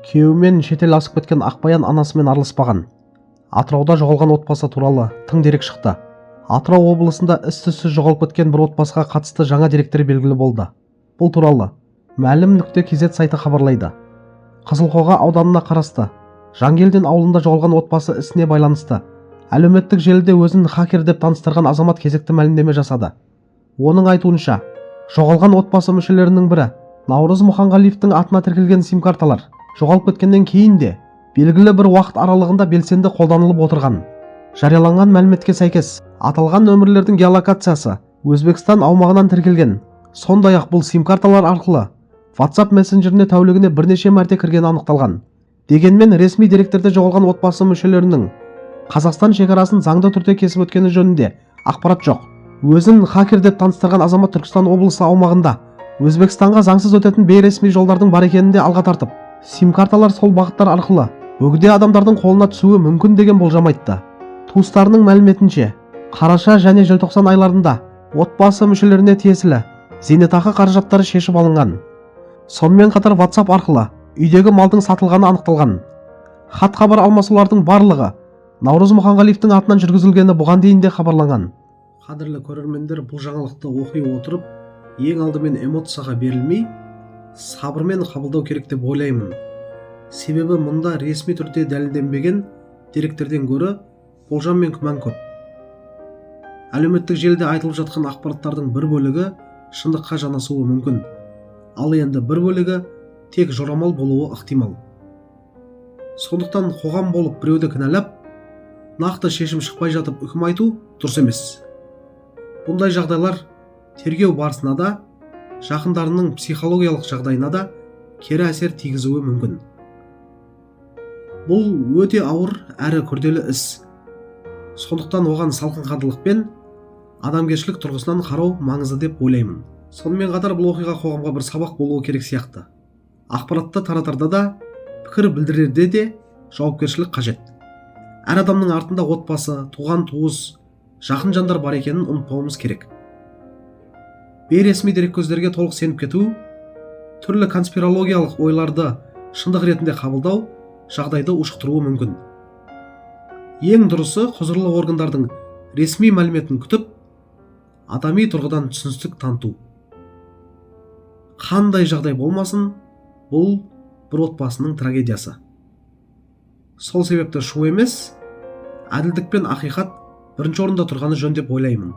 Күйеуімен шетел асып кеткен Ақбаян анасымен араласпаған. Атырауда жоғалған отбасы туралы тың дерек шықты. Атырау облысында із-түзсіз жоғалып кеткен бір отбасыға қатысты жаңа деректер белгілі болды. Бұл туралы мәлім.kz сайты хабарлайды. Қызылқоға ауданына қарасты Жангелдин ауылында жоғалған отбасы ісіне байланысты әлеуметтік желіде өзін хакер деп таныстырған азамат кезекті мәлімдеме жасады. Оның айтуынша, жоғалған отбасы мүшелерінің бірі Наурыз Мұханғалиевтің атына тіркелген сим-карталар жоғалып кеткеннен кейін де белгілі бір уақыт аралығында белсенді қолданылып отырған. Жарияланған мәліметке сәйкес, аталған нөмірлердің геолокациясы Өзбекстан аумағынан тіркелген. Сондай-ақ бұл сим-карталар арқылы WhatsApp мессенджеріне тәулігіне бірнеше мәрте кіргені анықталған. Дегенмен ресми деректерде жоғалған отбасы мүшелерінің Қазақстан шекарасын заңды түрде кесіп өткені жөнінде ақпарат жоқ. Өзін хакер деп таныстырған азамат Түркістан облысы аумағында Өзбекстанға заңсыз өтетін бейресми жолдардың бар екенін де алға тартып, сим-карталар сол бағыттар арқылы бөгде адамдардың қолына түсуі мүмкін деген болжам айтты. Туыстарының мәліметінше, қараша және желтоқсан айларында отбасы мүшелеріне тиесілі зейнетақы қаражаттары шешіп алынған. Сонымен қатар WhatsApp арқылы үйдегі малдың сатылғаны анықталған. Хат хабар алмасулардың барлығы Наурыз Мұханғалиевтің атынан жүргізілгені бұған дейін де хабарланған. Қадірлі көрермендер, бұл жаңалықты оқи отырып, ең алдымен эмоцияға берілмей, сабырмен қабылдау керек деп ойлаймын. Себебі мұнда ресми түрде дәлелденбеген деректерден гөрі болжам мен күмән көп. Әлеуметтік желіде айтылып жатқан ақпараттардың бір бөлігі шындыққа жанасуы мүмкін. Ал енді бір бөлігі тек жорамал болуы ықтимал. Сондықтан қоғам болып біреуді кінәлап, нақты шешім шықпай жатып үкім айту дұрыс емес. Бұндай жағдайлар тергеу барысына да, жақындарының психологиялық жағдайына да кері әсер тигізуі мүмкін. Бұл өте ауыр әрі күрделі іс. Сондықтан оған салқынқандылықпен, адамгершілік тұрғысынан қарау маңызды деп ойлаймын. Сонымен қатар бұл оқиға қоғамға бір сабақ болуы керек сияқты. Ақпаратты таратарда да, пікір білдірерде де жауапкершілік қажет. Әр адамның артында отбасы, туған туыс, жақын жандар бар екенін ұмытпауымыз керек. Бейресми дереккөздерге толық сеніп кету, түрлі конспирологиялық ойларды шындық ретінде қабылдау жағдайды ушықтыруы мүмкін. Ең дұрысы, құзырлы органдардың ресми мәліметін күтіп, адами тұрғыдан түсіністік таныту. Қандай жағдай болмасын, бұл бір отбасының трагедиясы. Сол себепті шу емес, әділдік пен ақиқат бірінші орында тұрғаны жөн деп ойлаймын.